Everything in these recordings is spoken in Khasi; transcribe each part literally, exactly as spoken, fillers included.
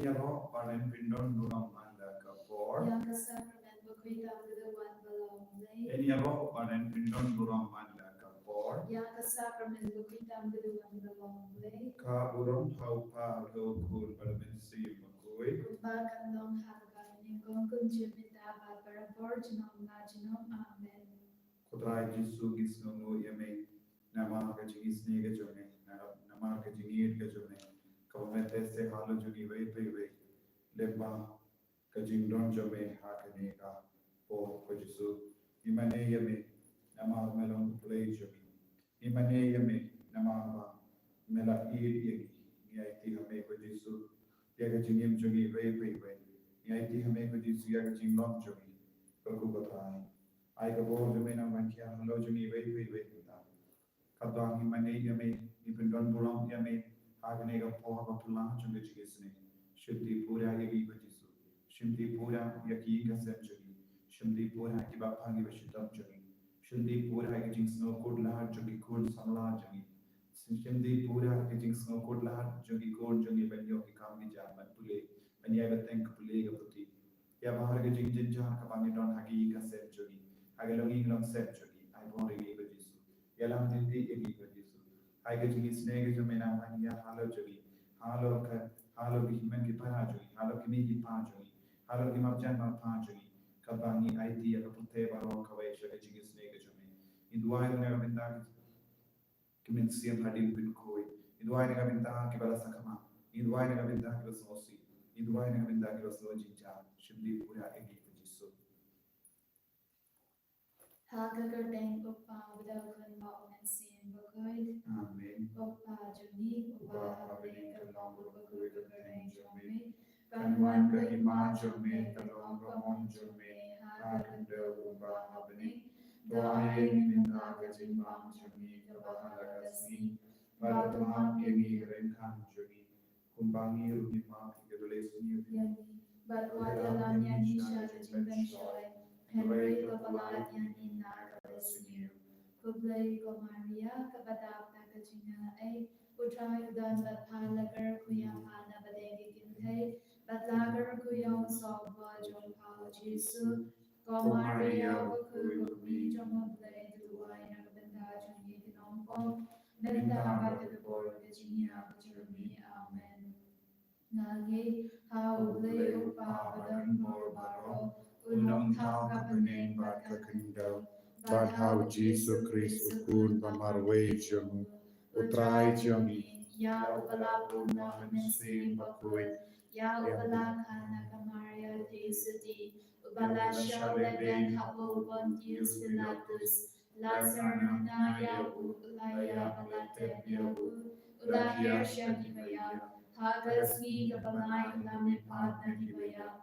Ïaroh ba ren pyndon burom man la ka por. Ïa ka sakramen bakhuid tam ka dewwan ba la U Blei. Ïaroh ba ren pyndon burom man la ka por. Ïa ka sakramen bakhuid tam ka dewwan ba la U Blei. Ka burom ha U Kpa, ha U Khun bad ha U Mynsiem Bakhuid. Kumba kan long ha kaba nyngkong, kumjuh mynta bad barabor junom la junom. Amen. Ko Trai Jisu, ngi sngewnguh ïa me namar ka jingisynei ka jong me, na-, namar ka jingïeit ka jong me, kaba me test halor jong ngi iwei pa iwei. Lyngba ka jingdon jong me ha kane ka por, ko Jisu. Ngi mane ïa me namar me long U Blei jong ngi. Ngi mane ïa me namar ba me la ïeit ïa ngi. Ngi aiti ha me, ko Jisu, ïa ka jingim jong ngi iwei pa iwei. Ngi aiti ha me, ko Jisu, ïa ka jinglong jong ngi. Ko Trai, ai ka bor jong me nang ban khia halor jong ngi iwei pa iwei mynta. Katba ngi mane ïa me, ngi pyndon burom ïa me ha kane ka por ba phylla jong ka jingisynei. Shim ti pura ïa ngi, ko Jisu. Shim ti pura ïa ki ïing ka sem jong ngi. Shim ti pura ïa ki bapang ki bashitom jong ngi. Shim ti pura ïa ki jingsngewkhuslai jong ki khun samla jong ngi. Shim ti pura ïa ki jingsngewkhuslai jong ki khun jong ngi ban ïoh ki kam ki jam, ban pule, ban ïai bteng, ka pule ka puthi. Ïa baroh ki jingjynjar kaba ngi don ha ki ïing ka sem jong ngi, ha ki longïing longsem jong ngi, ai bor ïa ngi, ko Jisu. Ïalam lynti ïa ngi, ko Jisu. Ai ka jingisynei ka jong me nang ban ïa halor jong ngi, halor ka, halor ki hynmen ki para jong ngi, halor ki mei ki pa jong ngi, halor ki marjan marpa jong ngi. Katba ngi aiti ïa ka pyrthei baroh kawei sha ka jingisynei ka jong me, ngi duwai na ka bynta ki mynsiem hadien pynkhuid. Ngi duwai na ka bynta kiba la sakma. Ngi duwai na ka bynta kiba sngewsih. Ngi duwai na ka bynta kiba sngewjynjar. Shim ti pura ïa ngi, ko Jisu. Ha ka kyrteng U Kpa, U Khun bad U Mynsiem Bakhuid. Amen. Ko Kpa jong ngi uba ha bneng, ka long bakhuid ka kyrteng jong me. Kan wan ka hima jong me, kan long ka mon jong me ha ka khyndew kumba ha bneng. To ai ïa ngi mynta ka jingbam jong ngi kaba ha la ka sngi, bad to map ïa ngi ki ryngkat jong ngi, kumba ngi ruh ngi map ïa kiba leh sniew ïa ngi. Bad wat ïalam ïa ngi sha ka jingpynshoi, hynrei to pyllait ïa ngi na ka basniew. Khublei ko Maria, kaba dap da ka jingaiei, U Trai u don bad pha, la kyrkhu ïa pha na pdeng ki kynthei, bad la kyrkhu ïa u soh bor jong pha, U Jisu. Ko Maria, bakhuid, ko Kmie jong U Blei, to duwai na ka bynta jong ngi ki nongpop, mynta bad ha ka por ka jingïap jong ngi. Amen. Nga ngeit ha U Blei U Kpa badonbor baroh, u Nongthaw ka bneng bad ka khyndew, bad ha U Jisu Khrist, u Khun ba marwei jong u, U Trai jong ngi, ïa uba la bun na U Mynsiem Bakhuid, ïa uba la kha na ka Maria Theisotti, uba la shah lehbeiñ hapoh u Pontius Pilatus, la syrnga ïa u, la ïap bad la tep ïa u, u la hiar sha kiba ïap, ha ka sngi kaba lai u la mihpat na kiba ïap,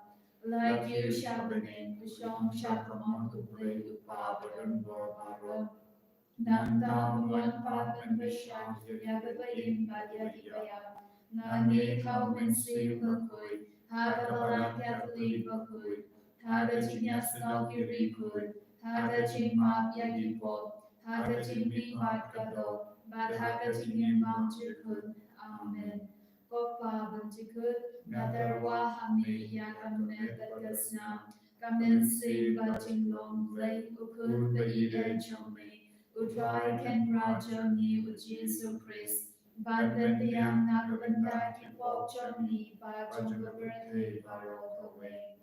u la kiew sha bneng, u shong sha ka mon U Blei U Kpa badonbor baroh. Nangta un wan pat ban pynshai ïa kiba im bad ïa kiba ïap. Nga ngeit ha U Mynsiem Bakhuid, ha ka Balang Katholik bakhuid, ha ka jingïasyllok ki riewkhuid, ha ka jingmap ïa ki pop, ha ka jingmihpat ka doh, bad ha ka jingim bymjukut. Amen. Ko Kpa bymjukut, nga tyrwa ha me ïa ka met bad ka snam, ka mynsiem bad jinglong Blei, u Khun ba ïeit jong me, U Trai Kynrad jong ngi U Jisu Khrist, ban pynbiang na ka bynta ki pop jong ngi bad jong ka pyrthei baroh kawei.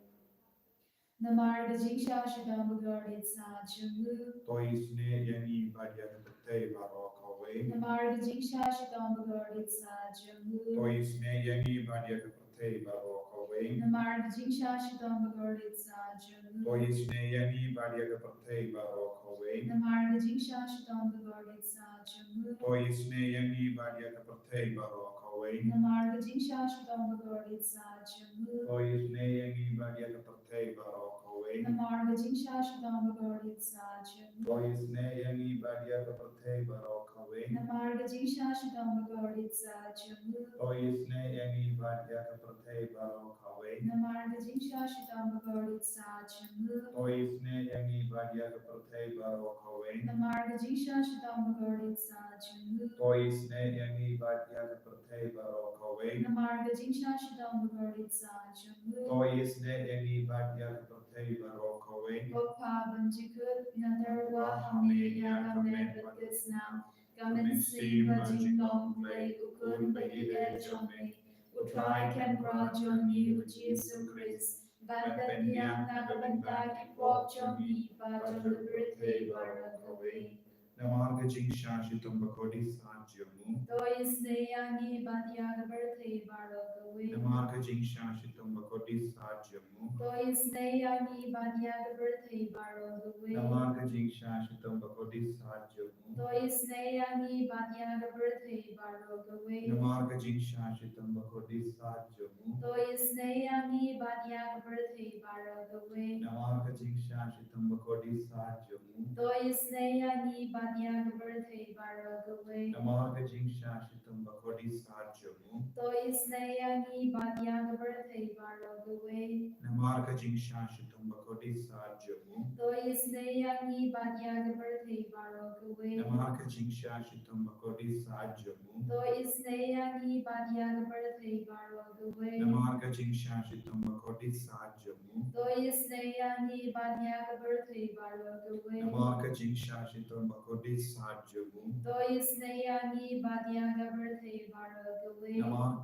Namar ka jingshah shitom bakordit satia jong u, to isynei ïa ngi bad ïa ka pyrthei baroh kawei. Namar ka jingshah shitom bakordit satia jong u, to isynei ïa ngi bad ïa ka pyrthei baroh kawei. Namar ka jingshah shitom bakordit satia jong u, to isynei ïa ngi bad ïa ka pyrthei baroh kawei. Namar ka jingshah shitom bakordit satia jong u, to isynei ïa ngi bad ïa ka pyrthei baroh kawei. Namar ka jingshah shitom bakordit satia jong u, to isynei ïa ngi bad ïa ka pyrthei baroh kawei. kawei. Namar ka jingshah shitom bakordit sa jong u. To isynei ïa ngi bad ïa ka pyrthei baroh kawei. Namar ka jingshah shitom bakordit sa jong u. To isynei ïa ngi bad ïa ka pyrthei baroh kawei. Namar ka jingshah shitom bakordit sa jong u. To isynei ïa ngi bad ïa ka pyrthei baroh kawei. Namar ka jingshah shitom bakordit sa jong u. To isynei ïa ngi bad ïa ka pyrthei baroh kawei. Namar ka jingshah shitom bakordit sa jong u. To isynei ïa ngi bad ïa ka pyrthei baroh kawei. Ko Kpa bymjukut, nga tyrwa ha me ïa ka met bad ka snam. Ka mynsiem bad jinglong Blei u Khun ba ïeit jong me, U Trai Kynrad jong ngi U Jisu Khrist, ban pynbiang na ka bynta ki pop jong ngi bad jong ka pyrthei baroh kawei. Namar ka jingshah shitom bakordit sa jong u. To isynei ïa ngi bad ïa ka pyrthei baroh kawei. Namar ka jingshah shitom bakordit sa jong u. To isynei ïa ngi bad ïa ka pyrthei baroh kawei. Namar ka jingshah shitom bakordit sa jong u. To isynei ïa ngi bad ïa ka pyrthei baroh kawei. Namar ka jingshah shitom bakordit sa jong u. To isynei ïa ngi bad ïa ka pyrthei baroh kawei. Namar ka jingshah shitom bakordit sa jong u. To isynei ïa ngi bad ïa ka pyrthei baroh kawei. Namar ka jingshah shitom bakordit sa jong u. To isynei ïa ngi bad ïa ka pyrthei baroh kawei. Namar ka jingshah shitom bakordit sa jong u. To isynei ïa ngi bad ïa ka pyrthei baroh kawei. Namar ka jingshah shitom bakordit sa jong u. To isynei ïa ngi bad ïa ka pyrthei baroh kawei. Namar ka jingshah shitom bakordit sa jong u. To isynei ïa ngi bad ïa ka pyrthei baroh kawei. Namar ka jingshah shitom bakordit sa jong u. To isynei ïa ngi bad ïa ka pyrthei baroh kawei. Namar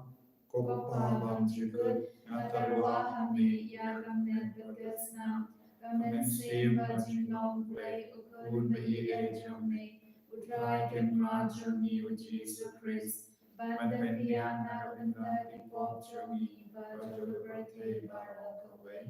Ko Kpa bymjukut, nga tyrwa ha me ïa ka met bad ka snam. Ka mynsiem bad jinglong Blei u Khun ba ïeit jong me, U Trai Kynrad jong ngi U Jisu Khrist, ban pynbiang na ka bynta ki pop jong ngi bad jong ka pyrthei baroh kawei.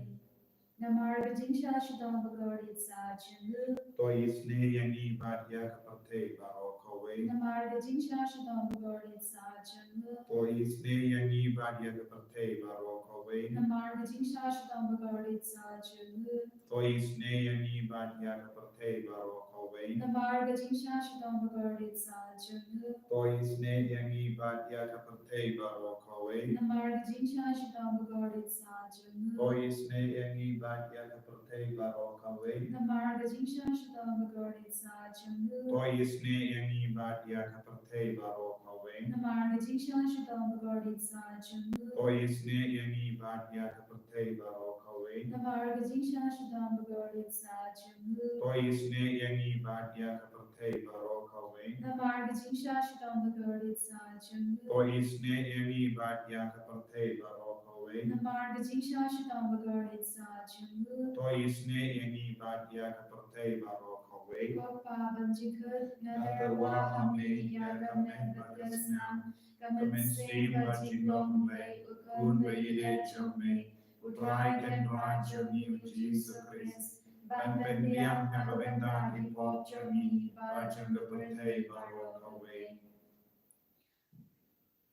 Namar ka jingshah shitom bakordit sa jong u. To isynei ïa ngi bad ïa ka pyrthei baroh kawei. Namar ka jingshah shitom bakordit sa jong u. To isynei ïa ngi bad ïa ka pyrthei baroh kawei. Namar ka jingshah shitom bakordit sa jong u. To isynei ïa ngi bad ïa ka pyrthei baroh kawei. Namar ka jingshah shitom bakordit sa jong u. To isynei ïa ngi bad ïa ka pyrthei baroh kawei. Namar ka jingshah shitom bakordit sa jong u. To isynei ïa ngi bad ïa ka pyrthei baroh kawei. Namar ka jingshah shitom bakordit sa jong u. To isynei ïa ngi bad ïa ka pyrthei baroh kawei. Namar ka jingshah shitom bakordit sa jong u. To isynei ïa ngi bad ïa ka pyrthei baroh kawei. Namar ka jingshah shitom bakordit sa jong u. To isynei ïa ngi bad ïa ka pyrthei baroh kawei. Namar ka jingshah shitom bakordit sa jong u. To isynei ïa ngi bad ïa ka pyrthei baroh kawei. Namar ka jingshah shitom bakordit sa jong u. To isynei ïa ngi bad ïa ka pyrthei baroh kawei. Ko Kpa bymjukut, nga tyrwa ha me ïa ka met bad ka snam. Ka mynsiem bad jinglong Blei u Khun ba ïeit jong me, U Trai Kynrad jong ngi U Jisu Khrist, ban pynbiang na ka bynta ki pop jong ngi bad jong ka pyrthei baroh kawei.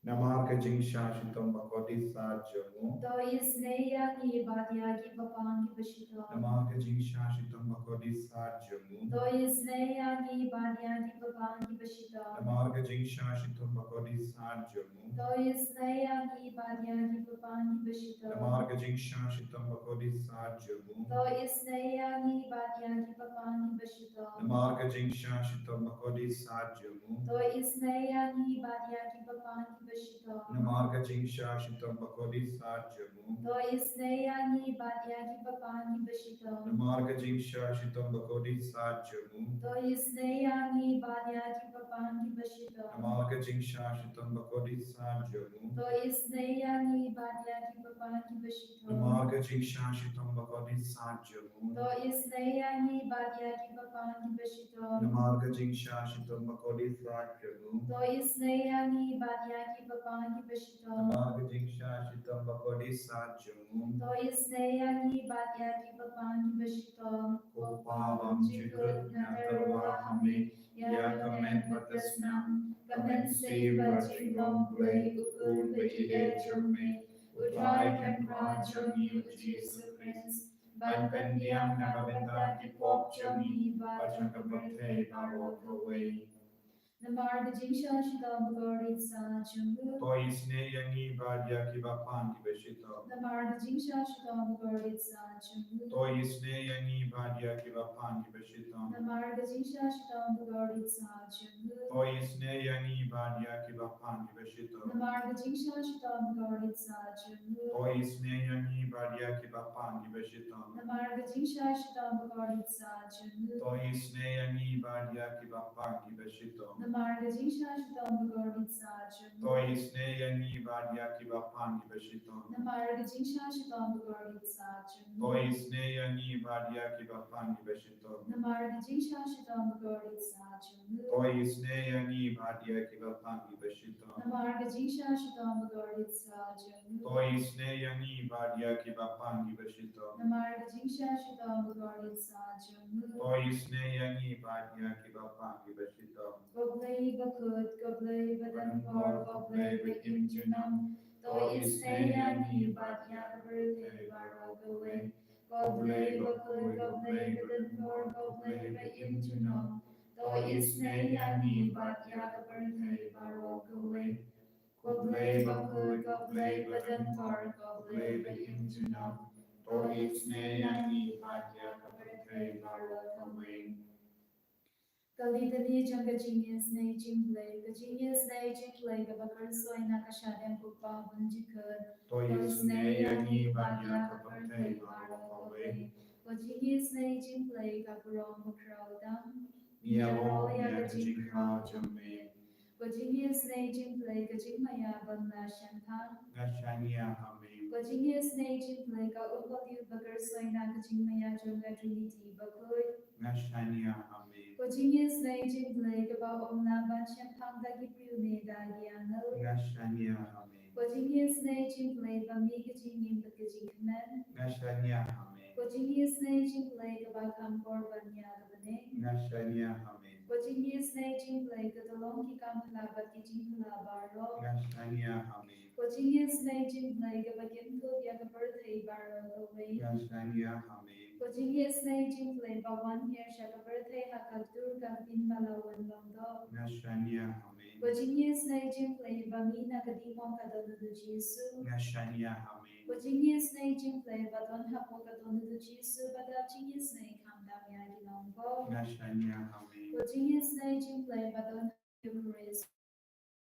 Namar ka jingshah shitom bakordit sa jong u. To isynei ïa ngi bad ïa ki bapang kiba shitom. Namar ka jingshah shitom bakordit sa jong u. To isynei ïa ngi bad ïa ki bapang kiba shitom. Namar ka jingshah shitom bakordit sa jong u. To isynei ïa ngi bad ïa ki bapang kiba shitom. Namar ka jingshah shitom bakordit sa jong u. To isynei ïa ngi bad ïa ki bapang kiba shitom. Namar ka jingshah shitom bakordit sa jong u. To isynei ïa ngi bad ïa ki bapang kiba shitom. Namar ka jingshah shitom bakordit sa jong u. To isynei ïa ngi bad ïa ki bapang kiba shitom. Namar ka jingshah shitom bakordit sa jong u. To isynei ïa ngi bad ïa ki bapang kiba shitom. Namar ka jingshah shitom bakordit sa jong u. To isynei ïa ngi bad ïa ki bapang kiba shitom. Namar ka jingshah shitom bakordit sa jong u. To isynei ïa ngi bad ïa ki bapang kiba shitom. Namar ka jingshah shitom bakordit sa jong u. To isynei ïa ngi bad ïa ki bapang kiba shitom. Namar ka jingshah shitom bakordit sa jong u. To isynei ïa ngi bad ïa ki bapang kiba shitom. Ko Kpa bymjukut, nga tyrwa ha me ïa ka met bad ka snam. Ka mynsiem bad jinglong Blei u Khun ba ïeit jong me, U Trai Kynrad jong ngi U Jisu Khrist, ban pynbiang na ka bynta ki pop jong ngi bad jong ka pyrthei baroh kawei. Namar ka jingshisha shitom bakordit sa jong u. To isynei ïa ngi bad ïa kiba pang kiba shitom. Namar ka jingshisha shitom bakordit sa jong u. To isynei ïa ngi bad ïa kiba pang kiba shitom. Namar ka jingshisha shitom bakordit sa jong u. To isynei ïa ngi bad ïa kiba pang kiba shitom. Namar ka jingshisha shitom bakordit sa jong u. To isynei ïa ngi bad ïa kiba pang kiba shitom. Namar ka jingshisha shitom bakordit sa jong u. To isynei ïa ngi bad ïa kiba pang kiba shitom. Namar ka jingshisha shitom bakordit sa jong u. To isynei ïa ngi bad ïa kiba pang kiba shitom. Namar ka jingshisha shitom bakordit sa jong u. To isynei ïa ngi bad ïa kiba pang kiba shitom. Namar ka jingshisha shitom bakordit sa jong u. To isynei ïa ngi bad ïa kiba pang kiba shitom. Namar ka jingshisha shitom bakordit sa jong u. To isynei ïa ngi bad ïa kiba pang kiba shitom. Namar ka jingshisha shitom bakordit sa jong u. To isynei ïa ngi bad ïa kiba pang kiba shitom. Ko Blei bakhuid, ko Blei badonbor, ko Blei ba im junom. To isynei ïa ngi bad ïa ka pyrthei baroh kawei. Ko Blei bakhuid, ko Blei badonbor, ko Blei ba im junom. To isynei ïa ngi bad ïa ka pyrthei baroh kawei. Ko Blei bakhuid, ko Blei badonbor, ko Blei ba im junom. To isynei ïa ngi bad ïa ka pyrthei baroh kawei. Ka litany jong ka jingisynei jong U Blei. Ka jingisynei jong U Blei kaba kyrsoi na ka shadem u Kpa Bymjukut. To isynei ïa ngi bad ïa ka pyrthei baroh kawei. Ka jingisynei jong U Blei ka burom bakhraw tam. Ngi ïaroh ïa ka jingkhraw jong me. Ka jingisynei jong U Blei ka jingmaïa bym lah shemphang. Nga shaniah ha me. Ka jingisynei jong U Blei ka umpohliew ba kyrsoi na ka jingmaïa jong ka Trinity bakhuid. Nga shaniah ha me. Ka jingisynei jong U Blei kaba ym lah ban shemphang da ki briew ne da ki angel. Nga shaniah ha me. Ka jingisynei jong U Blei ba mih ka jingim bad ka jingkmen. Nga shaniah ha me. Ka jingisynei jong U Blei kaba kham por ban ïa ka bneng. Nga shaniah ha me. Ka jingisynei jong U Blei ka tyllong ki kam phylla bad ki jingphylla baroh. Nga shaniah ha me. Ka jingisynei jong U Blei kaba kynthup ïa ka pyrthei baroh kawei. Nga shaniah ha me. Ka jingisynei jong U Blei ba wan hiar sha ka pyrthei ha ka dur ka ktien ba la wan long doh. Nga shaniah ha me. Ka jingisynei jong U Blei ba mih na ka diengmong ka dohnud u Jisu. Nga shaniah ha me. Ka jingisynei jong U Blei ba don hapoh ka dohnud u Jisu ba dap jingisynei khamtam ïa ki nongpop. Nga shaniah ha me. Ka jingisynei jong U Blei ba don ha Eucharist.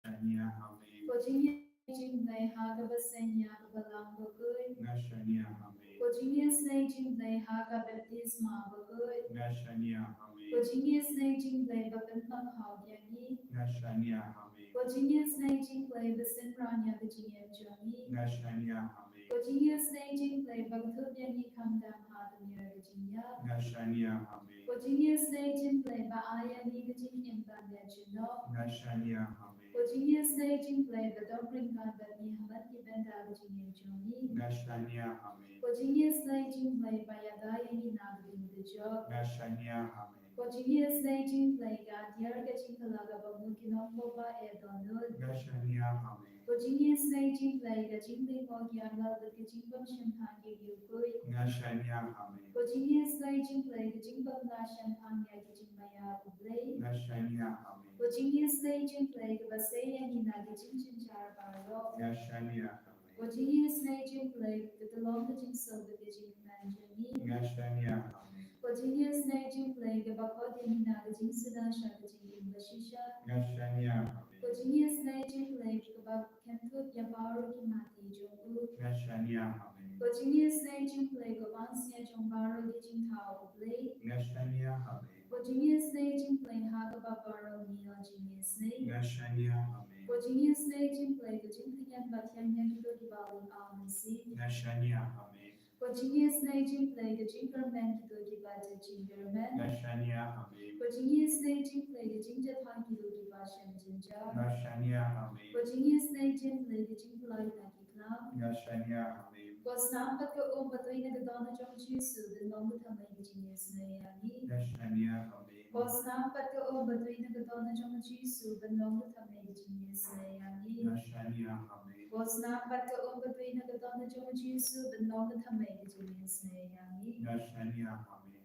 Shaniah ha me. Ka jingisynei jong U Blei ha kaba seng ïa ka Balang bakhuid. Nga shaniah ha me. Ka jingisynei jong U Blei ha ka baptisma bakhuid. Nga shaniah ha me. Ka jingisynei jong U Blei ba pynpang ha u ïa ngi. Nga shaniah ha me. Ka jingisynei jong U Blei ba synran ïa ka jingim jong ngi. Nga shaniah ha me. Ka jingisynei jong U Blei ba kynthup ïa ngi khamtam ha ka mier ka jingïap. Nga shaniah ha me. Ka jingisynei jong U Blei ba ai ïa ngi ka jingim ban ïa jngoh. Nga shaniah ha me. Ka jingisynei jong U Blei ba don ryngkat bad ngi ha man ki bynta ka jingim jong ngi. Nga shaniah ha me. Ka jingisynei jong U Blei ba ïada ïa ngi na ka ding ka jong. Nga shaniah ha me. Ka jingisynei jong U Blei ka atiar ka jingkylla kaba mut ki nongpop ba eh dohnud. Nga shaniah ha me. Ka jingisynei jong U Blei ka jingleh ki angel bad ka jingbym shemphang ki riewkhuid. Nga shaniah ha me. Ka jingisynei jong U Blei ka jingbym lah shemphang ïa ka jingmaïa U Blei. Nga shaniah ha me. Ka jingisynei jong U Blei kaba sei ïa ngi na ka jingjynjar baroh. Nga shaniah ha me. Ka jingisynei jong U Blei ka tyllong ka jingsuk bad ka jingkmen jong ngi. Nga shaniah ha me. Ka jingisynei jong U Blei kaba khot ïa ngi na ka jingsuda sha ka jingim bashisha. Nga shaniah ha me. Ka jingisynei jong U Blei kaba kynthup ïa baroh ki mati jong u. Nga shaniah ha me. Ka jingisynei jong U Blei ka wan sngewthuh jong baroh ki jingthaw U Blei. Nga shaniah ha me. Ka jingisynei jong U Blei ha kaba baroh ngi ïoh jingisynei. Nga shaniah ha me. Ka jingisynei jong U Blei ka jingpynïap bad thiang ïa kito kiba lut aw mynsiem. Nga shaniah ha me. Ka jingisynei jong U Blei ka jingkyrmen kito kiba jot jingkyrmen. Nga shaniah ha me. Ka jingisynei jong U Blei ka jingjot ha kito kiba shem jynjar. Nga shaniah ha me. Ka jingisynei jong U Blei ka jingpyllait na ki klam. Nga shaniah ha me. Ko snam bad ka um ba dei na ka dohnud jong u Jisu, ban long ka thymmei ka jingisynei ïa ngi. Nga shaniah ha me. Ko snam bad ka um ba dei na ka dohnud jong u Jisu, ban long ka thymmei ka jingisynei ïa ngi. Nga shaniah ha me. Ko sngap bad ka um ka tui na ka dohnud jong u Jisu, ban long ka thymmei ka jingisynei ïa ngi. Nga shaniah ha me.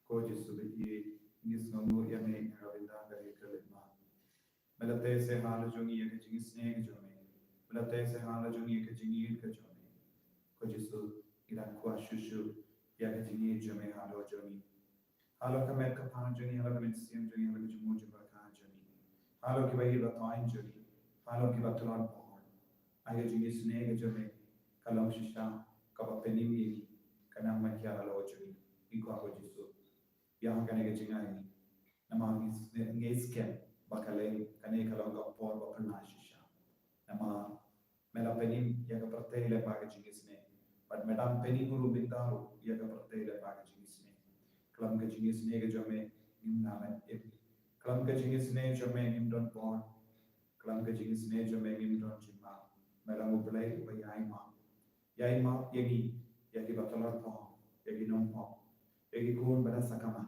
Ko Jisu ba ïeit, ngi sngewnguh ïa me ha ka bynta kane ka leit map. Me la tei seh ha la jong ngi ïa ka jingisynei ka jong me. Me la tei seh ha la jong ngi ïa ka jingïeit ka jong me. Ko Jisu, ngi dang kwah shuh shuh ïa ka jingïeit jong me ha la jong ngi. Halor ka met ka phang jong ngi, halor ka mynsiem jong ngi, halor ka jingmut jingpyrkhat jong ngi, halor kiba ïeit ba toiñ jong ngi, halor kiba tlot bor. Ai ka jingisynei ka jong me ka long shisha kaba pynim ïa ngi, ka nang ban hiar halor jong ngi. Ngi kwah, ko Jisu, ïa kane ka jingai ngi, namar ngi, ngi skhem ba ka lei kane ka long ka por ba pynlait shisha. Namar me la pynim ïa ka pyrthei lyngba ka jingisynei, bad me dang pynim ruh mynta ruh ïa ka pyrthei lyngba ka jingisynei. Khlem ka jingisynei ka jong me ngim lah ban im. Khlem ka jingisynei jong me ngim don bor. Khlem ka jingisynei jong me ngim don jingmap. Me long U Blei uba ïai map. Ïai map ïa ngi, ïa kiba tlot bor, ïa ki nonghok, ïa ki khun ba da sakma.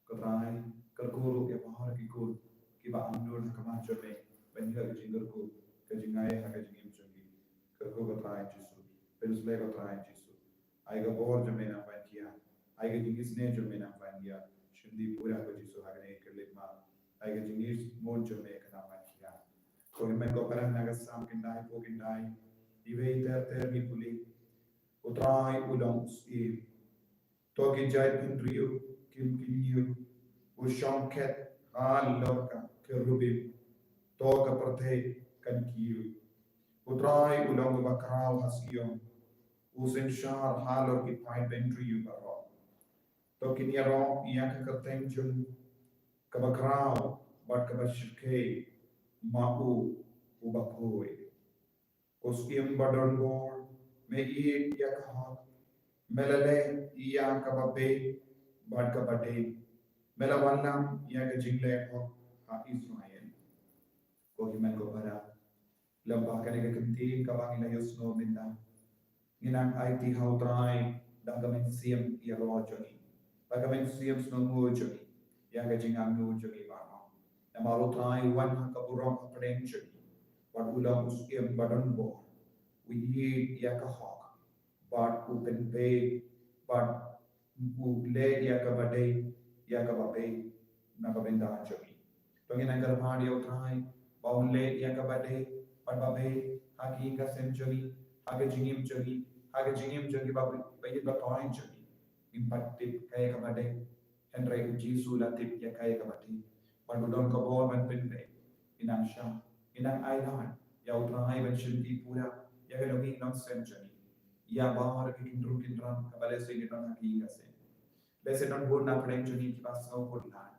Ko Trai, kyrkhu ruh ïa baroh ki khun kiba ap nud ha khmat jong me ban ïoh ka jingkyrkhu, ka jingai ha ka jingim jong ki. Kyrkhu, ko Trai Jisu. Pynsleh, ko Trai Jisu. Ai ka bor jong me nang ban hiar. Ai ka jingisynei jong me nang ban hiar. Shim dih pura, ko Jisu, ha kane ka leit map. Ai ka jingmut jong me ka nang ban hiar. Ko hynmen ko para, na ka Salm khyndai, phew khyndai, iwei ter ter ngi pule: U Trai u long u syiem. To ki jaitbynriew kim kynñiew. U shong khet halor ka kerubim. To ka pyrthei kan kiew. U Trai u long uba khraw ha Sion. U synshar halor ki paidbynriew baroh. To kin ïaroh ïa ka kyrteng jong u kaba khraw bad kaba shyrkhei, ma u uba khuid. Ko Syiem ba don bor, me ïeit ïa ka hok. Me la leh ïa kaba beit bad kaba dei. Me la wallam ïa ka jingleh hok ha Israel. Ko hynmen ko para, lyngba kane ka ktien kaba ngi la ïohsngew mynta, ngi nang aiti ha U Trai da ka mynsiem ïaroh jong ngi, da ka mynsiem sngewnguh jong ngi, ïa ka jingangnud jong ngi baroh. Namar U Trai u wan ha ka burom hapdeng jong ngi, bad u long u Syiem ba don bor, u ïeit ïa ka hok, bad u pynbeit, bad u leh ïa kaba dei, ïa kaba beit na ka bynta jong ngi. To ngin nang kyrpad ïa U Trai ba un leh ïa kaba dei bad ba beit ha ki ïing ka sem jong ngi, ha ka jingim jong ngi, ha ka jingim jong ki ba, ba ïeit ba toiñ jong ngi. Ngim pat tip kaei kaba dei, hynrei U Jisu u la tip ïa kaei kaba dei, bad u don ka bor ban pynbeit. Ngin nang shah, ngin nang ailad ïa U Trai ban shim dih pura ïa ka longïing longsem jong ngi, ïa baroh ki kyndrum kyndran kaba lehse ngi don ha ki ïing ka sem. Lehse don bun na pdeng jong ngi kiba sngewkhuslai.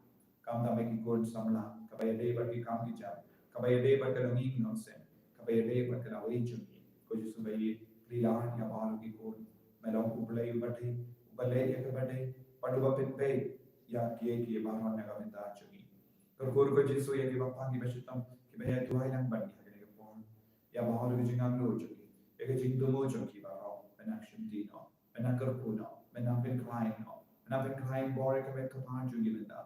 Khamtam ïa ki khun samla, kaba ïadei bad ki kam ki jam, kaba ïadei bad ka longïing longsem, kaba ïadei bad ka lawei jong ngi. Ko Jisu ba ïeit, plie lad ïa baroh ki khun. Me long U Blei uba dei, uba leh ïa kaba dei bad uba pynbeit ïa kiei kiei baroh na ka bynta jong ngi. Kyrkhu ko Jisu ïa kiba pang, kiba shitom, kiba ïa duwai lang bad ngi ha kane ka por. Ïa baroh ki jingangnud jong ki, ïa ki jingthmu jong ki baroh, me nang shim dih noh, me nang kyrkhu noh, me nang pynkhlaiñ noh, me nang pynkhlaiñ bor ïa ka met ka phad jong ki mynta.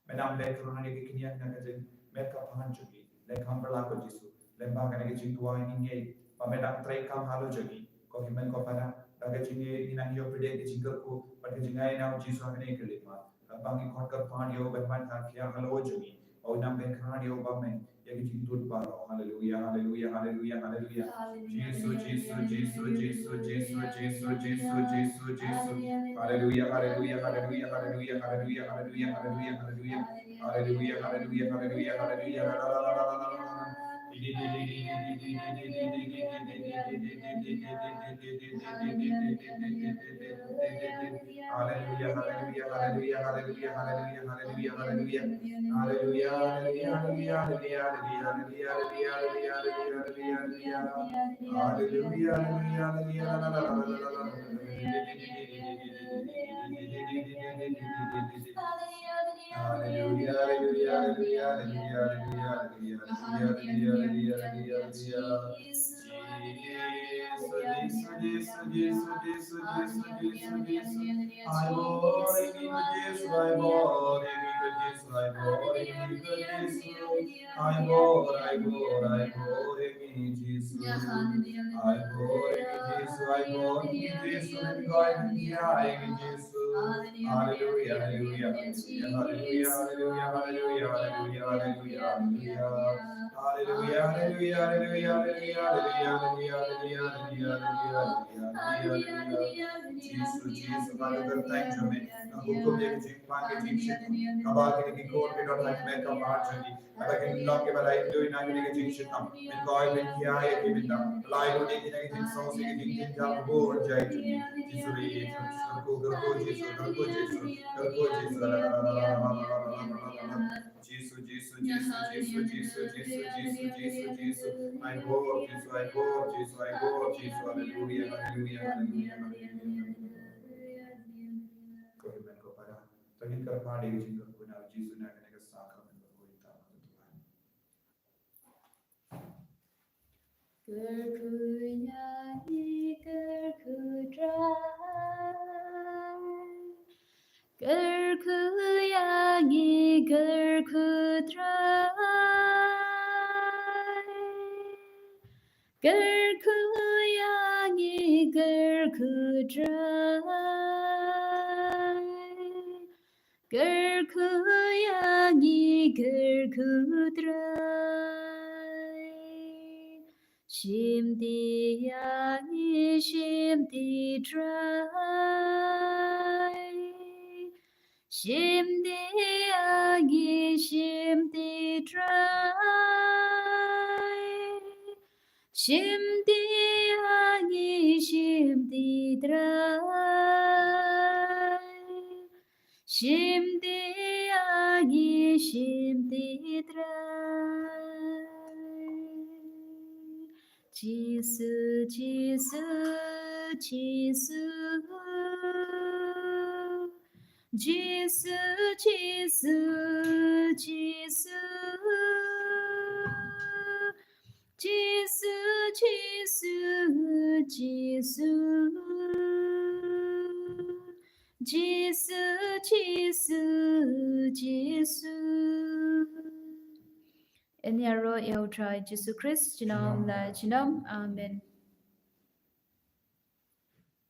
Me nang pynkhlaiñ ïa ki kynnoh na ka jingmet ka phad jong ki. Leh kham bha ko Jisu, lyngba kane ka jingduwai ngi ngeit ba me dang trei kam halor jong ki. Ko hynmen ko para, da ka jingngeit ngi nang ïoh pdiang ka jingkyrkhu bad ka jingai na U Jisu ha kane ka leit map. Ba ngi khot kyrpad ïa u ban wan ha khia halor jong ngi, ba un nang pynkhlaiñ ïa u bymman ïa ki jingtut baroh. Haleluya, haleluya, haleluya, haleluya. Jisu, Jisu, Jisu. Haleluya, haleluya, haleluya, haleluya, haleluya, haleluya, haleluya. Haleluya, haleluya, haleluya, haleluya. Haleluya, haleluya, haleluya, haleluya, haleluya, haleluya, haleluya. Haleluya, haleluya, haleluya, haleluya, haleluya, haleluya, haleluya, haleluya, haleluya. Haleluya, haleluya, haleluya, haleluya, haleluya. Haleluya, haleluya, haleluya, haleluya, haleluya. Jisu, Jisu, Jisu. Ai bor ïa ngi ko Jisu, ai bor ïa ngi ko Jisu, ai bor ïa ngi ko Jisu. Ai bor, ai bor, ai bor ïa ngi Jisu. Ai bor ïa ngi Jisu, ai bor ïa ngi Jisu, ai bor ïa ngi Jisu. Haleluya, haleluya, haleluya. Jisu, Jisu, Father, thank you, man. Hukum ïa ka jingpang ka jingshitom. Kaba kine ki khun ki don ha ka bynta ka jong ngi. Kaba kin long kiba la ïoh na kine ki jingshitom. Min koi min khia ïa ki, min dang lai lut ïa kine ki jingsngewsih ki jingjynjar kaba bun jai jong ngi. Jisu, Jisu, Jisu, Jisu, Jisu, Jisu, Jisu. Jisu, Jisu, Jisu, Jisu, Jisu, Jisu, Jisu, Jisu, Jisu. Ai bor, Jisu, ai bor, Jisu, ai bor, Jisu, haleluya, haleluya, haleluya, haleluya. Ko hynmen ko para, to ngin kyrpad ïa ka jingkyrkhu na u Jisu na kane ka sakramen ba u ïa ta. Kyrkhu ïa ngi, kyrkhu Trai. Kyrkhu ïa ngi, kyrkhu Trai. Kyrkhu ïa ngi, kyrkhu Trai. Kyrkhu ïa ngi, kyrkhu Trai. Shim ti ïa ngi, shim ti Trai. Shim ti ïa ngi, shim ti Trai. Shim ti ïa ngi, shim ti Trai. Shim ti ïa ngi, shim ti Trai. Jisu, Jisu, Jisu. Jisu, Jisu, Jisu. Jisu, Jisu, Jisu. Jisu, Jisu, Jisu. Yn ïaroh ïa u Trai Jisu Khrist, junom la junom. Amen.